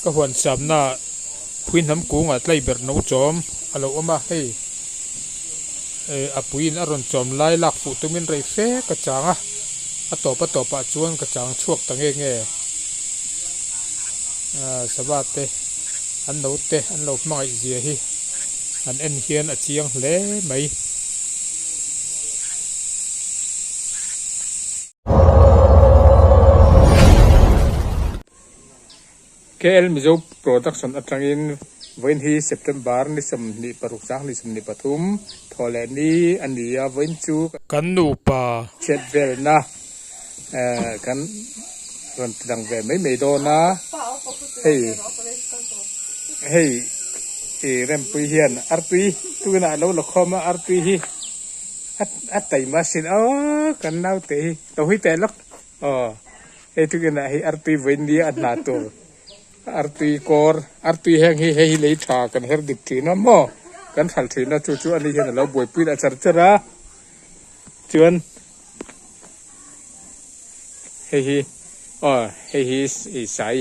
Ka huan samna phui hnam kungah tlai ber no chawm a lo awm a, hei a puiin a rawn chawm lai lak fuh tumin rei fe ka chang a, a tawp a tawpah chuan ka chang chhuak ta nge nge. Sava te an no te an lo hmangaih zia hi an en hian a chiang hle mai. KL Mizo Production atangin vawiin hi September ni 26 2023 thawh leh ni a ni a, vawiin chu kan nupa chhiat velna kan rawn ti dang ve mai mai dawn a, hei hei i Rempui hian artui tunah a lo la khawm a, artui hi a taima asin aw kan naute hi lo hui teh lawk. Aw, hei tukinah hei artui vawiin nia a hna tur artui kawr artui heng hi hei hi lei tha kan her dik thin a maw kan hralh thin a chu chu ani hian a lo buaipui leh char char a chuan hei hi aw hei hi i sai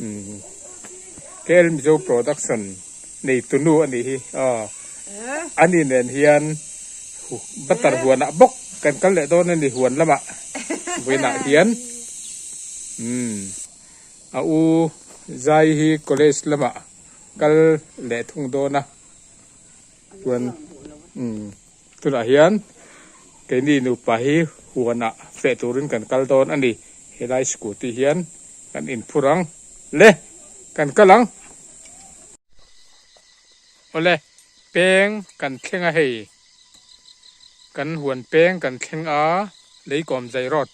umm KL Mizo production nei tunu a nih hi aw ani nen hian butter huanah bawk kan kal leh dawn a ni huan lamah vawiinah hian umm a u zai hi college lamah kal leh thung dawn a chuan umm tunah hian keini nupa hi huanah feh turin kan kal dawn a ni helai scooty hian kan inphur ang le kan kal ang. Awle, peng kan thleng a hei. Kan huan peng kan thleng a, leikawm zai road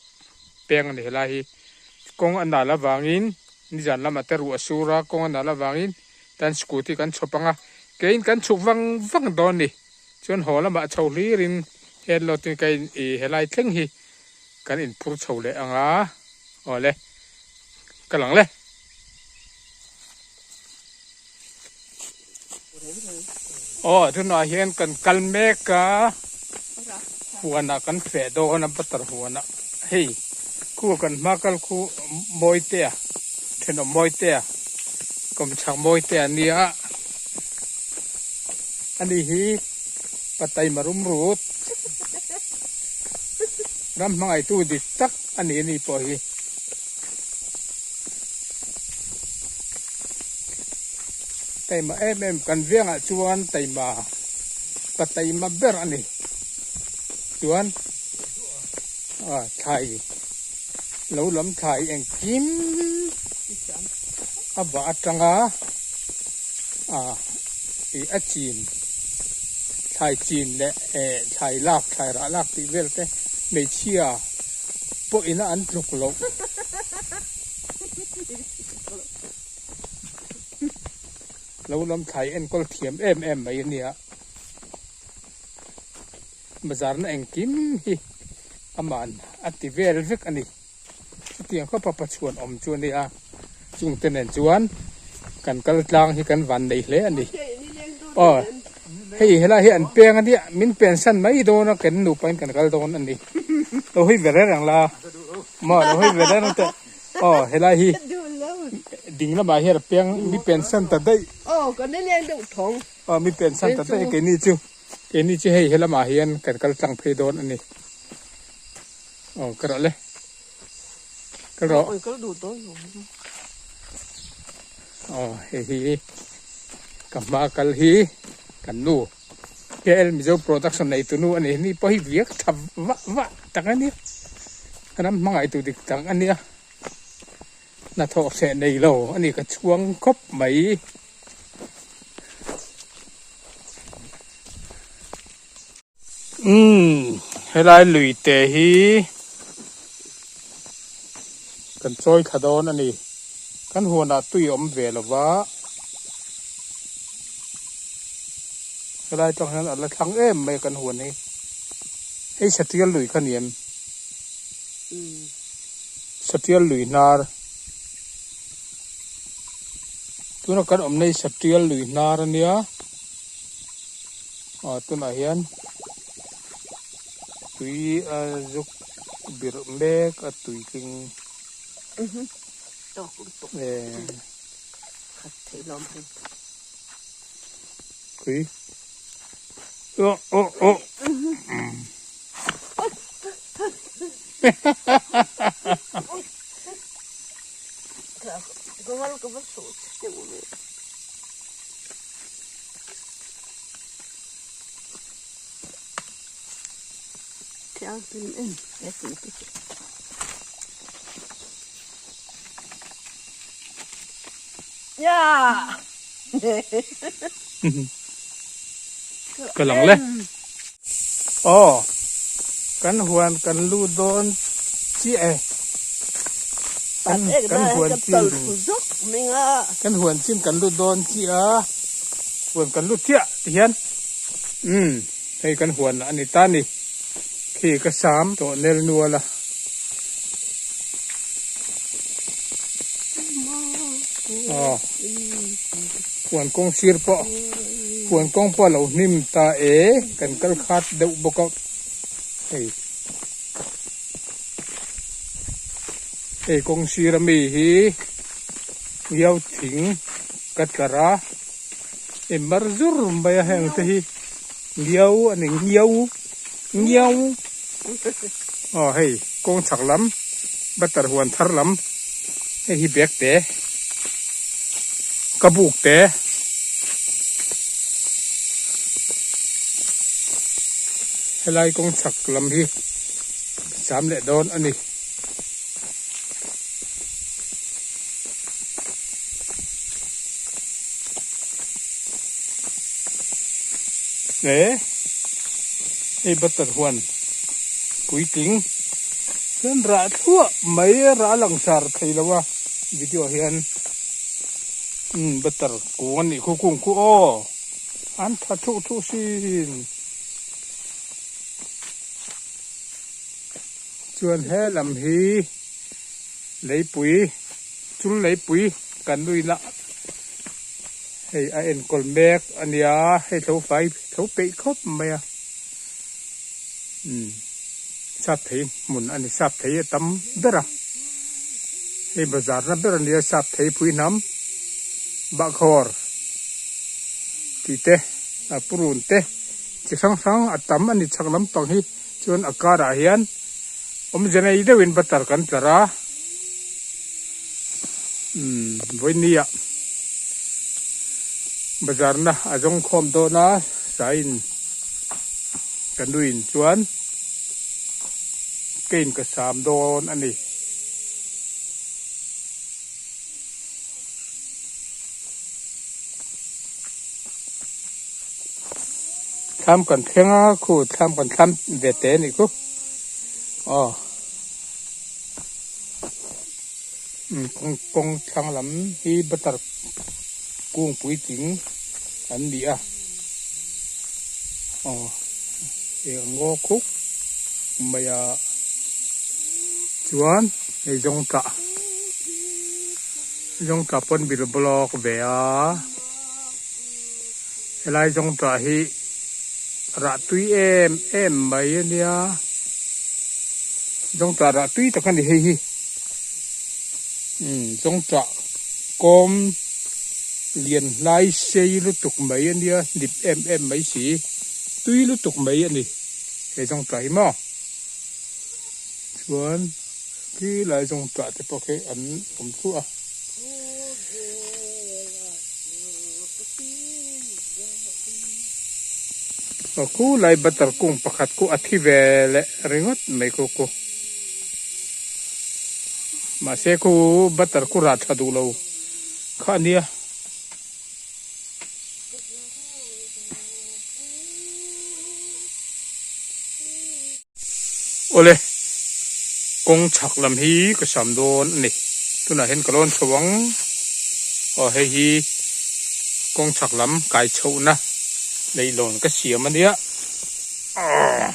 peng a ni helai hi. Kawng a nal avangin nizan lamah te ruah a sur a, kawng a nal avangin tan scooty kan chhawp ang a, keiin kan chhuk vang vang dawn ni. Chuan haw lamah chho hlirin headload in ka in ih helai thleng hi kan inphur chho leh ang a, awle ka lang le. Aw tunah hian kan kal mek a huanah kan feh dawn a butter huanah hei khu kan hma kal khu Mawitea thenawm Mawitea kawmchhak Mawitea a nia ani hi Pataima rum rut ram hmangaihtu dik tak a ni ani pawh hi. Taima em em kan vengah chuan taima ka taima ber a ni chuan ah thlai lo lam thlai engkim a vah atanga ah ih a chin thlai chin leh eh thlai lak thlai rah lak tih vel te hmeichhia pawhin a an tluk loh. Lo lam thlai enkawl thiam em em mai a nia. Bazar na engkim hi aman a ti vel vek a ni. Chutiang khawpa pachhuan awm chu a nia. Chungte nen chuan kan kal tlang hi kan van nei hle a ni. Aw hei helai hi an peng a nia min pen san mai dawn a kan nupa in kan kal dawn a ni. Lo hawi ve reng reng la maw lo hawi ve reng reng teh. Aw helai hi ding lamah hian a piang mi pen san ta daih. Aw kan ni leng deuh thawng. Aw mi pen san ta daih keini chu keini chu hei helamah hian kan kal tlang phei dawn a ni. Aw ka rawh le ka rawh. Oi kal duh dawn lo. Aw hei hi ka hma kal hi kan nu KL Mizo production nei tunu a ni ni pawh hi viak tha vah vah tak a nia. Ram hmangaihtu dik tak a nia, hnathawh hreh nei lo a ni ka chhuang khawp mai. Umm helai lui te hi kan chawi thla dawn a ni, kan huanah tui a awm ve lo va, helai tang hian a la thlang em mai kan huan hi, hei satial lui kha ni em? Satial lui hnar tuna kan awmna hi satial lui hnar a nia ah tunah hian tui a zuk birh mek a tui tling eh. Khat thei lawm hei. Kui. Oh, oh, oh. Ka lang le. Aw, kan huan kan lu dawn chiah e. Kan kan huan chin kan huan chin kan lut dawn chiah a, huan kan lut chiah ti hian umm hei kan huan a ni ta ni. Khi ka sam tawh nel nual a. Aw huan kawng sir pawh huan kawng pawh a lo hnim ta e kan kal khat deuh bawk a hei. Hei kawng sir ami hi ngiau thing ka tlar a hei mar zur mai a heng te hi ngiau a ni ngiau ngiau aw hei kawng chhak lam butter huan thar lam hei hi bag te ka buk te. Helai kawng chhak lam hi sam leh dawn a ni. He hei butter huan puitling chuan rah thluah mai a rah a langsar thei lo a video ah hian umm butter kung a nih khu kung khu aw an tha thuh thuh sin. Chuan he lam hi leipui chul leipui kan nui lah hei a enkawl mek a nia hei tho fai tho peih khawp mai a umm sap thei hmun a ni sap thei a tam ber a hei bazar na ber a nia sap thei pui hnam bahkhawr tih te a purun te chi hrang hrang a tam a ni chhak lampang hi. Chuan a karah hian awmze nei deuhin butter kan tlar a, umm vawinia bazarna a zawng khawm dawn a saiin ka nuin chuan kein ka sam dawn a ni. Thlam kan thleng a khu thlam kan thlam ve te anih khu aw umm kawng kawng thlang lam hi butter kung puitling an ni a aw eng ngaw khuk mai a chuan hei zawng tah zawng tah pawn bil block ve a. Helai zawng tah hi rah tui em em mai a nia zawng tah rah tui tak a ni hei hi umm zawng tah kawm lian hlai sei lutuk mai a nia hnip em em mai si tui lutuk mai a ni he zawng tah hi maw chuan khi lai zawng tah te pawh khi an awm thluah a. Aw khu lai butter kung pakhat khu a thi ve leh ringawt mai khu khu mahse khu butter khu rah tha duh lo kha a nia. Awle, kawng chhak lam hi ka sam dawn a ni. Tunah hian ka lawn chho ang. Aw hei hi kawng chhak lam kai chhohna leihlawn ka siam a nia. Aww.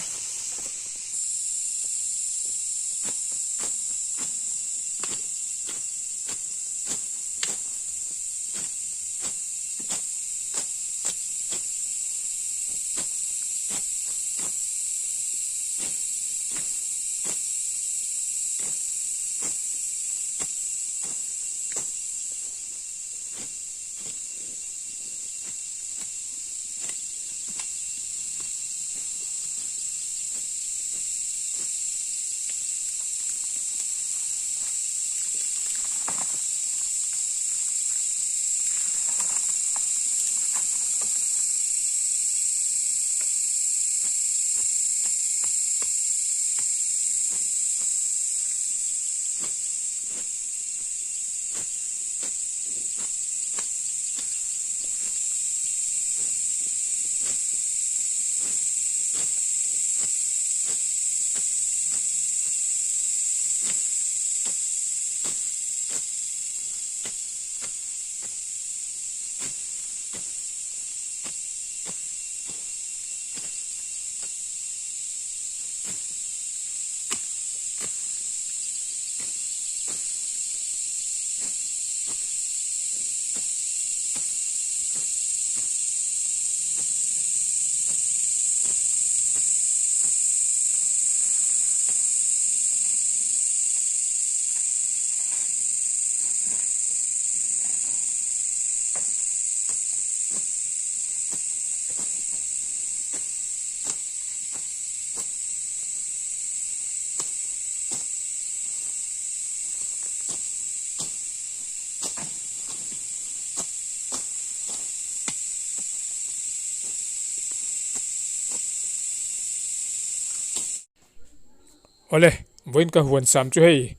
Awle, vawiin ka huan sam chu hei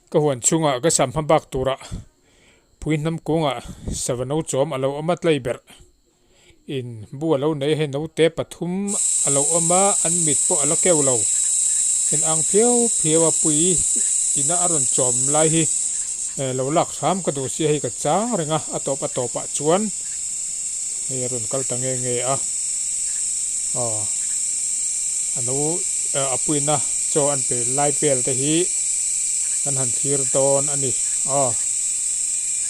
ka huan chhungah ka sam hma bak turah pui hnam kungah sava no chawm a lo awm a tlei berh. In bu a lo nei a hei naute pathum a lo awm a an mit pawh a la keuh lo. In ang phiau phiau a pui ina a rawn chawm lai hi lo lak hram ka duh sia hei ka chang reng a a tawp a tawpah chuan hei a rawn kal ta nge nge a aw a no a puina chaw an pe lai vel te hi kan han thlir dawn a ni aw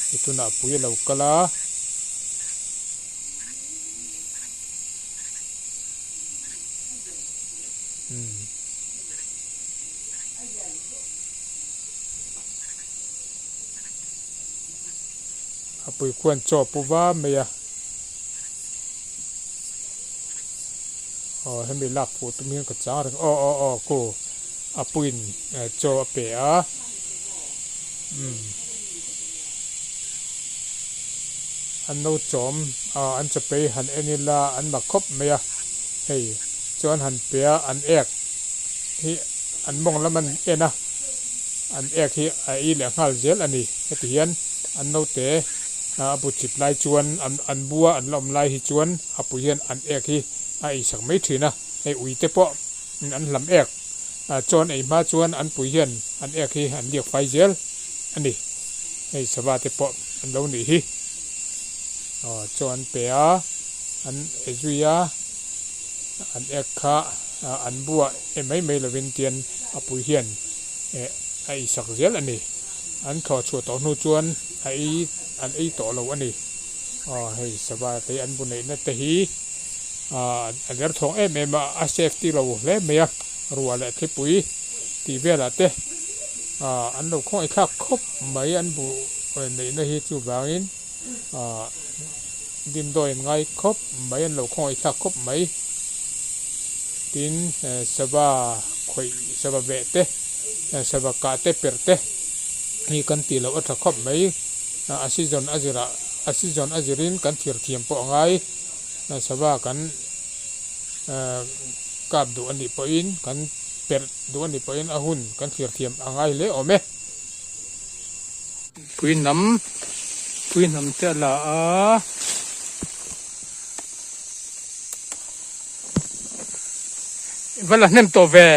hei tunah pui a lo kal a. A pui khuan chaw pu va mai a aw hemi lak fuh tum hian ka chang reng aw aw aw khu a puiin chaw a pe a umm. An lo chawm a an chawpei han en ila an mak khawp mai a hei chuan han pe a an ek hi an mawng lam an en a an ek hi a ei leh nghal zel a ni heti hian an naute a bu chip lai chuan an an bua an la awm lai hi chuan a pui hian an ek hi a ei sak mai thin a hei ui te pawh an hlam ek chaw an ei hma chuan an pui hian an ek hi an liak fai zel a ni. Hei sava te pawh an lo nih hi aw chaw an pe a an e zui a an ek kha an buah e mai mai lovin tian a pui hian eh a ei sak zel a ni an thlawh chhuah tawh hnu chuan a ei an ei tawh lo a ni aw hei sava te an bu neihna te hi ah a derthawng em em a a safety lo hle mai a ruah leh thlipui tih velah te. Aaa an lo khawngaih thlak khawp mai an buh neihna hi chuvangin aaa dimdawi an ngai khawp mai an lo khawngaih thlak khawp mai tin sava khawih sava veh te sava kah te perh te hi kan tih loh a tha khawp mai a season a zirah a season a zirin kan thir thiam pawh a ngai sava kan aaa kap duh a nih pawhin kan perh duh a nih pawhin a hun kan thlir thiam a ngai hle awm e. Pui hnam pui hnam te a la a. I va la hnem tawh ve.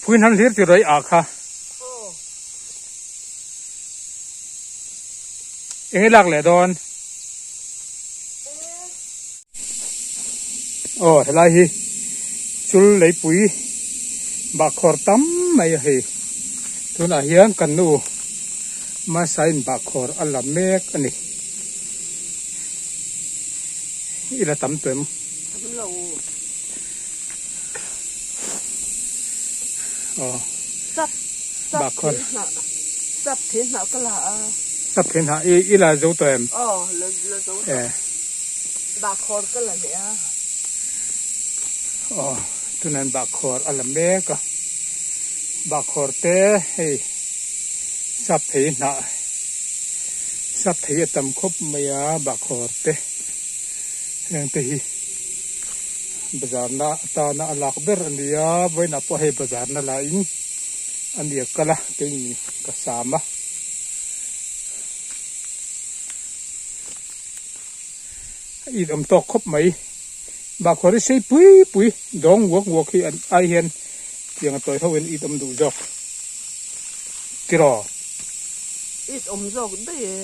Pui hnam hlir tih rawih ah kha. Eng i lak leh dawn? Aw helai hi chul leipui bahkhawr tam mai a hei. Tunah hian kan nu Masain bahkhawr a la mek a ni. I la tam tawh em? Aw bahkhawr. Sap thei hnah ka la a. Sap thei hnah i i la zo tawh em? Aw la la zo tawh. Eh. Bahkhawr ka la leh a. Aw tunah hian bahkhawr a la mek a. Bahkhawr te hei sap thei hnah sap thei a tam khawp mai a bahkhawr te heng te hi. Bazar na atana a lak ber a ni a, vawiinah pawh hei bazar na la in a ni a kal a, keini ka sam a. A it awm tawk khawp mai, bahkhawr hi sei pui pui dawng uak uak hi an ai hian tiang a tawi ho in it awm duh zawk tiraw? It awm zawk daih e.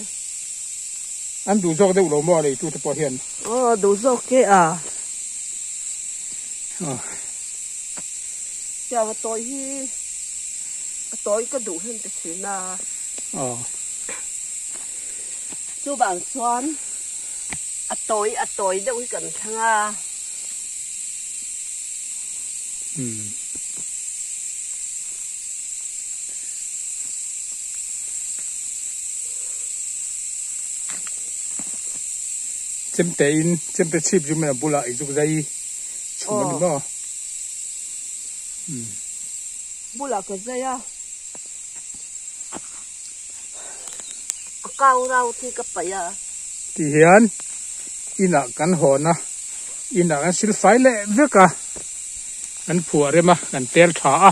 An duh zawk deuh lo maw a leitu te pawh hian? Aw duh zawk ke a. Tiang a tawi hi a tawi ka duh hian ti thin a. Aw. Chuvang chuan a tawi a tawi deuh hi kan thleng a. Umm. Chemte in chemte chhip chu a bulah i zuk zai chhum a ni maw? Umm. Bulah ka zai a, a kau rau thi ka paih a. Ti hian inah kan hawn a, inah kan sil fai leh vek a, kan phuah rem a, kan tel tha a.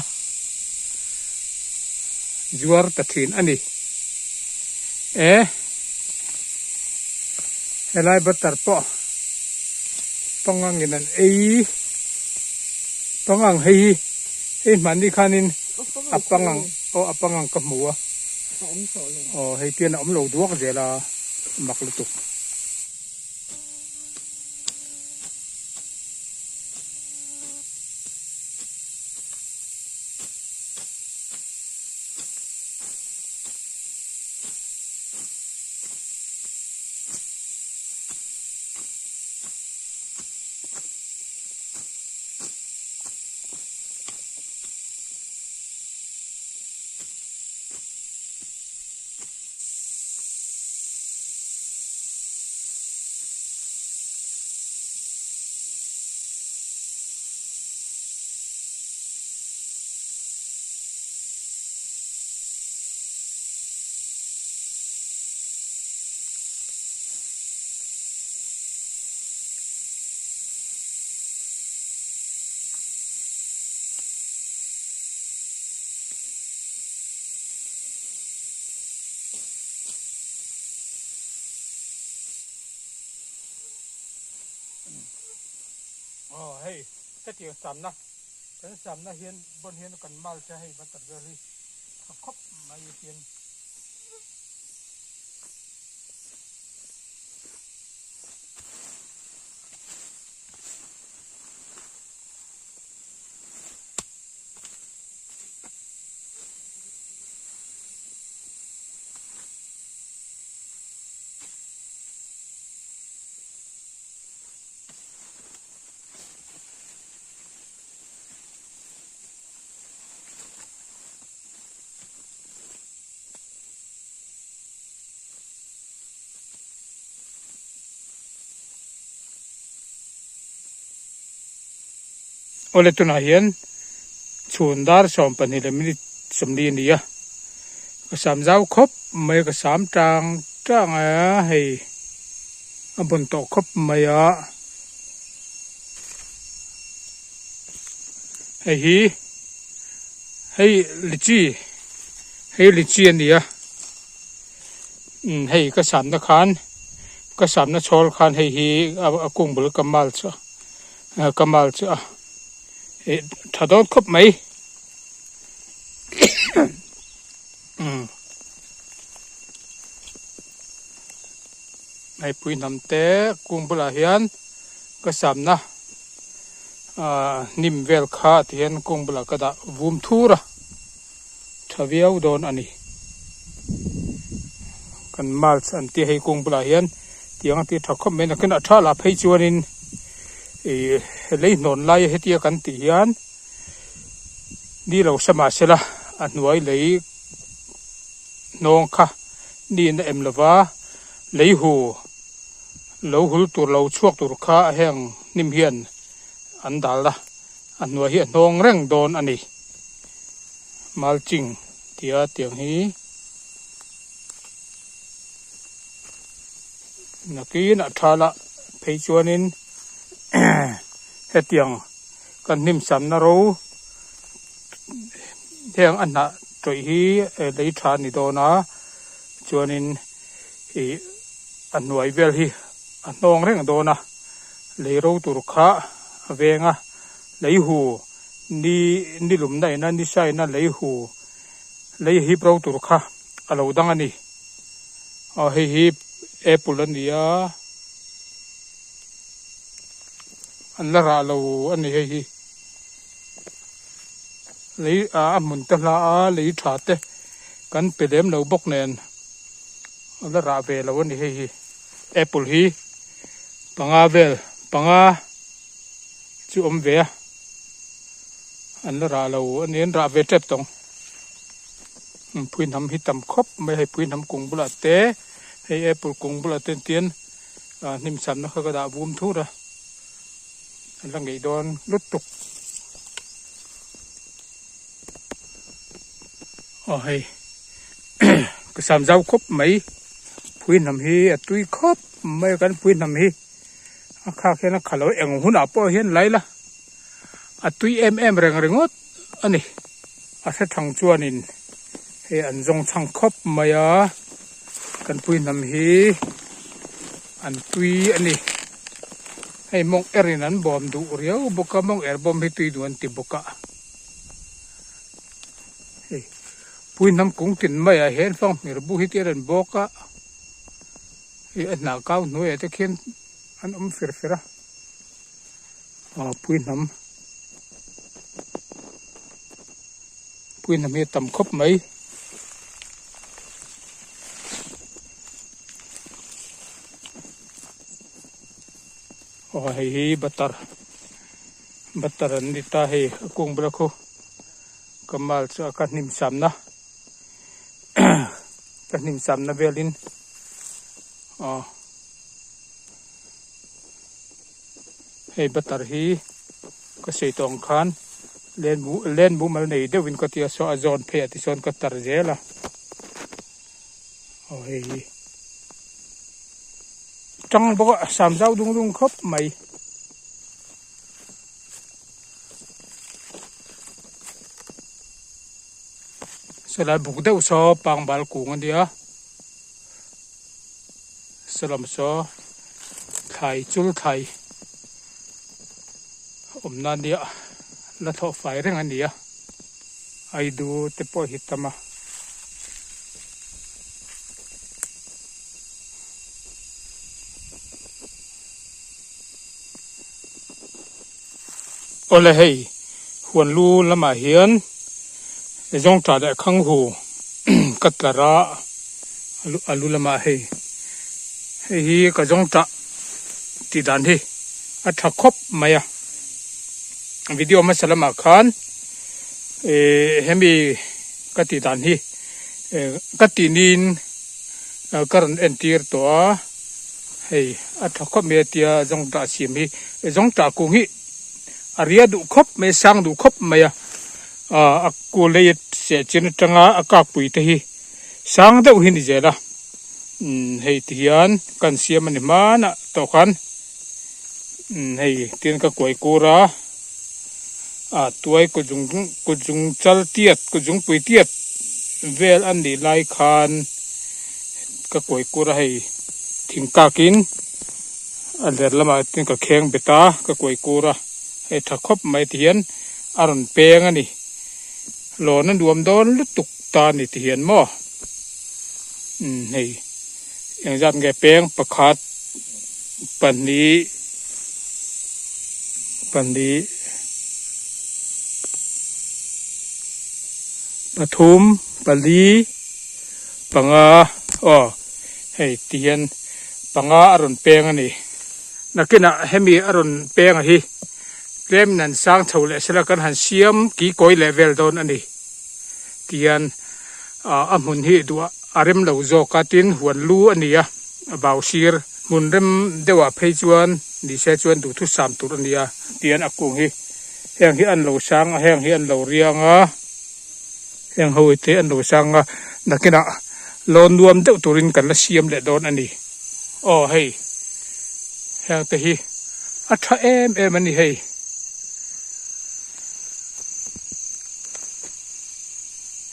Zuar ta thin a ni. E helai butter pawh pangangin an ei pangang hei hi hei hmanni khanin a pangang aw a pangang ka hmu a aw hei tian a awm lo duak zel a mak lutuk. Aw hei hetiang samna kan samna hian bawn hian kan mal che hei butter vel hi tha khawp mai hian. Awle tunah hian chhun dar 12 leh minute 40 a ni a, ka sam zau khawp mai a, ka sam tang tang a hei. A bawn tawh khawp mai a, hei hi hei lichi hei lichi a ni a umm hei ka samna khan ka samna chhawl khan hei hi a kung bul ka mal chu a ka mal chu a ih tha dawn khawp mai umm. Meipui hnam te kung bulah hian ka samna ahh hnim vel kha ti hian kung bulah ka dah vum thur a tha viau dawn a ni. Kan mulch an tih hei kung bulah hian tiang a ti tha khawp mai nakin a tha lah phei chuanin ih lei hnawn lai hetia kan tih hian ni lo sa mahsela a hnuai lei hnawng kha niin a em lova lei hu lo hul tur lo chhuak tur kha heng hnim hian an dal a a hnuai hi a hnawng reng dawn a ni mulching tia tiang hi nakin a tha lah phei chuanin. Hetiang kan hnim samna ro heng a hnah tawih hi lei tha a ni dawn a, chuanin ih a hnuai vel hi a hnawng reng dawn a, lei ro tur kha a veng a, lei hu ni ni lumna ina ni saina lei hu lei hip ro tur kha a lo dang a ni. Aw hei hi apple a ni a. An la rah lo a ni hei hi lei ah a hmun te hla a lei tha te kan pe lem lo bawk nen a la rah ve lo a ni hei hi apple hi panga vel panga chu awm ve a an la rah lo a ni an rah ve tep tawng pui hnam hi tam khawp mai hei pui hnam kung bulah te hei apple kung bulah te tian. Hnim samna kha ka dah vum thur a, a la ngeih dawn lutuk. Aw hei ka sam zau khawp mai, phui hnam hi a tui khawp mai a kan phui hnam hi a khak hian a kha lo eng hunah pawh hian lai la a tui em em reng ringawt a ni. A hre thang chuanin hei an zawng chhang khawp mai a, kan pui hnam hi an tui a ni. Hei mawng erin an bawm duh riau bawk a, mawng er bawm hi tui duh an ti bawk a. Hei pui hnam kung tin maiah hian fanghmir bu hi te an bawk a, hei a hnah kau hnuaiah te khian an awm fer fer a. Aw pui hnam pui hnam hi a tam khawp mai. Aw hei hi butter butter an ni ta hei a kung bula khu kamal chu a ka hnim samna ka hnim samna velin aw. Hei butter hi ka sawi tawh ang khan len mu len mumal nei deuhin ka tia saw a zawn phei ah tichuan ka tar zel a aw hei hi tang bawk a sam zau dung dung khawp mai. Sawlai buk deuh saw pangbal kung a nia. Salam saw thlai chul thlai awmna nia la thlawh fai reng a ni a aidu te pawh hi tam a. Awle hei huan lu lamah hian zawngtah leh khanghu ka tlar a a lu lamah hei hei hi ka zawngtah tih dan hi a tha khawp mai a video hmasa lamah khan ehh hemi ka tih dan hi ka tih niin ka rawn entir tawh a. Hei a tha khawp mai a tia zawngtah siam hi zawngtah kung hi a ria duh khawp mai a sang duh khawp mai a ah a kul lei seh chin atanga a kakpui te hi sang deuh hi ni zel a umm hei ti hian kan siam a ni hmanah tawh khan umm hei tin ka kuai kur a ah tuai kut zung kut zung chal tiat kut zungpui tiat vel a nih lai khan. Ka kuai kur a hei thing kakin a ler lamah chuan ka kheng bet a ka kuai kur a hei tha khawp mai ti hian a rawn peng a ni lawn a nuam dawn lutuk ta a ni ti hian maw umm hei engzat nge peng pakhat pahnih pahnih pathum pali. Panga aw hei ti hian panga a rawn peng a ni. Nakinah hemi a rawn peng a hi tlem in an sang chho leh sela kan han siam ki kawi leh vel dawn a ni. Ti hian ah a hmun hi duh a rem lo zawk a tin huan lu a ni a bau sir hmun rem deuh ah phei chuan ni se chuan duhthusam tur a ni a. Ti hian a kung hi heng hi an lo sang a heng hi an lo riang a. Heng ho te an lo sang a, nakinah lawn nuam deuh turin kan la siam leh dawn a ni. Aw hei, heng te hi a tha em em a ni hei.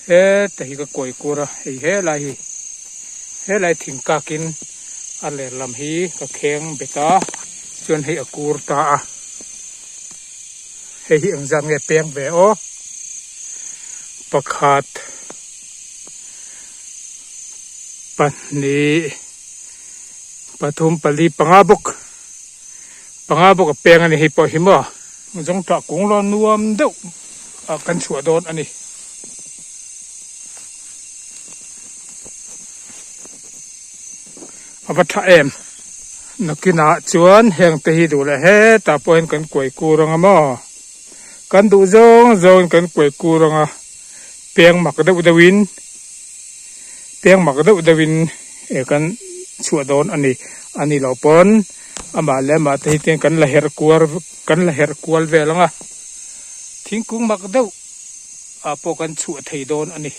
Heta hi ka kawi kur a, hei helai hi helai thing kakin a ler lam hi ka kheng bet a, chuan hei a kur ta a, hei hi engzat nge peng ve aw, pakhat pahnih pathum pali panga bawk panga bawk a peng a ni hei pawh hi maw zawngtah kung lo nuam deuh ah kan chhuah dawn a ni. A va tha em nakinah chuan heng te hi duh leh hetah pawh hian kan kuai kur anga maw kan duh zawng zawngin kan kuai kur anga peng mak deuh deuhin peng mak deuh deuhin eh kan chhuah dawn a ni a nih loh pawn amah leh amah te hi tiang kan la herh kuar kan la herh kual vel anga thingkung mak deuh. ah pawh kan chhuah thei dawn a ni.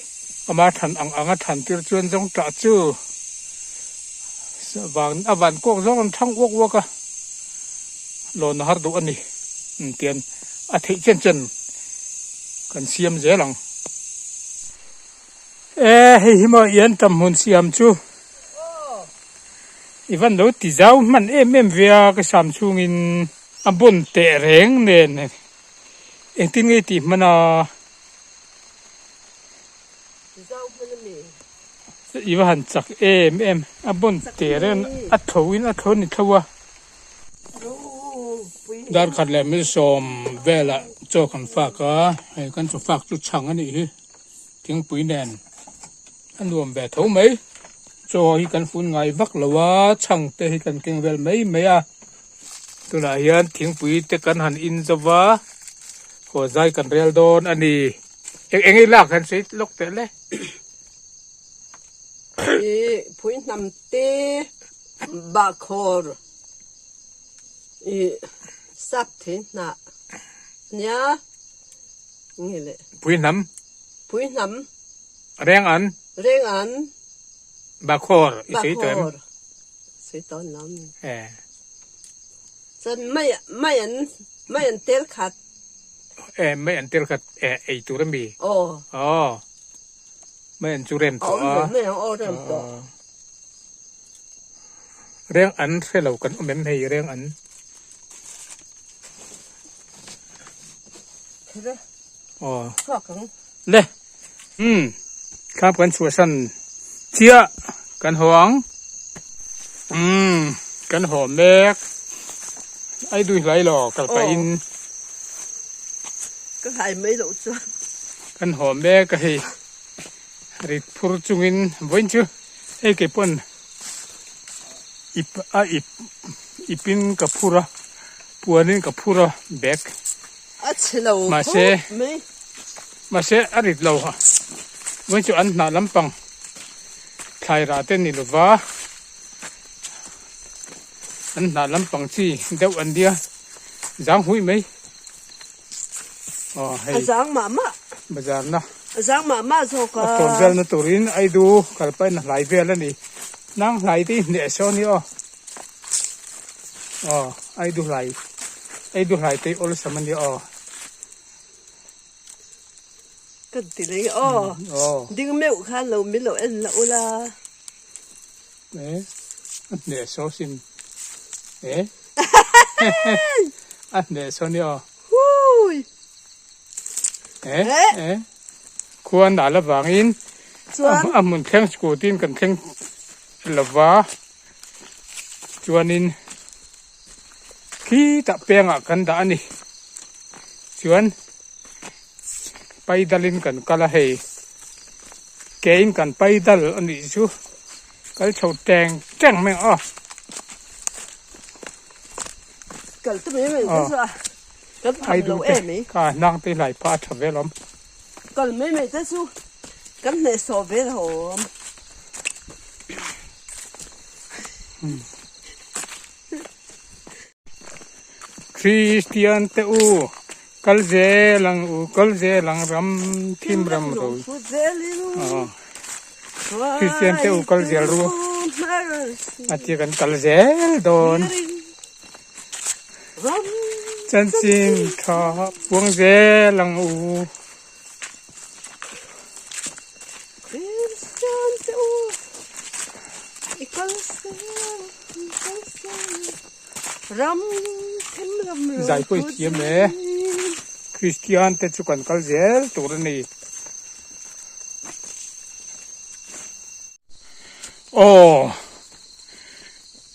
Ama than ang anga than tir chuan zawng tah chu van a van kawk zawng an thang uak uak a, lawn a har duh a ni. Tian a theih chen chen kan siam zel ang. E hei hi maw i an tam hmun siam chu i van lo ti zau hman em em ve a ka sam chhungin a bun teh reng nen. Engtin nge tih hman a? I va han chak em em a bawn teh reng a tho in a tho ni tho a. Dar khat leh mil sawm velah chaw kan fak a, hei kan chaw fak chu chhang a nih hi thingpui nen a nuam ve tho mai. Chaw hi kan fun ngai vak lo a, chhang te hi kan keng vel mai mai a. Tunah hian thingpui te kan han in zo va, haw zai kan rel dawn a ni. Eng eng i lak han sawi lawk teh le. I phui hnam te bahkhawr i sap thei hnah nia nge le. Phui hnam. Phui hnam. Reng an. Reng an. Bahkhawr i sawi tawh em? Bahkhawr. Sawi tawn lo mi. Chuan mai mai an mai an tel khat. E mai an tel khat e ei tur a mi. Aw. Aw. Mai an chu rem tawh a. Mai an aw rem tawh. Reng an hre lo kan awm em hei reng an. Hre. Aw. Chhuak ang. Le. Umm thlam kan chhuahsan chiah kan haw ang umm kan haw mek ai dui hlai lo kal pah in ka hlai mai loh chuan kan haw mek a hei rit phur chungin vawiin chu hei kei pawn ip a ip ipin ka phur a puanin ka phur a bag a chhe lo khawp mai. Mahse a rit lo a, vawiin chu an hnah lampang thlai rah te ni lova, an hnah lampang chi deuh an nia zang huih mai. Aw hei A zang mah mah. Bazar na. A zang mah mah zawk a. A tawn vel na turin Aidu kalpain a hlai vel a ni. Nang hlai te i hneh sawn hi aw. Aw Aidu hlai Aidu hlai te i awlsam a nia aw. Kan ti lei aw. Ding meuh khan lo min lo en la ula. E a hneh saw sin. E a hneh saw ni aw. Hui. E e khuan dah la vangin a hmun thleng scooty in kan thleng lova chuanin Khitah pengah kan dah a ni. Chuan paidalin kan kal a hei. Kein kan paidal a nih chu kal chho teng teng mai ang aw. Kal te mai mai te chu a kan tham lo em i. Ka hnang te hlai pah a tha vel awm. Kal mai mai te chu kan hnehsawh vel awm. Kristian te u, kal zel ang u, kal zel ang ram thim ram ro. Kristian te u kal zel ru. A tia kan kal zel dawn. Chanchin tha puang zel ang u. Kristian te u i kal sel i kal sel ram them ram ro Zai pawh i thiam e. Kristian te chu kan kal zel tur a ni. Aw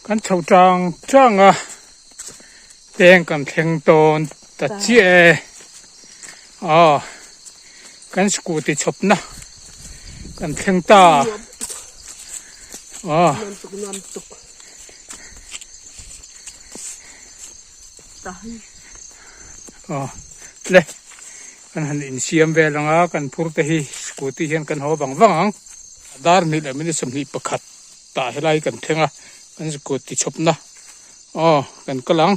kan chho tang tang a peng kan thleng tawn ta chiah e aw kan scooty chhawpna kan thleng ta aw. Aw le kan han insiam vel ang a kan phur te hi scooty hian kan haw vang vang ang a dar hnih leh minute 21 tah helai kan thleng a kan scooty chhawpna aw kan kal ang.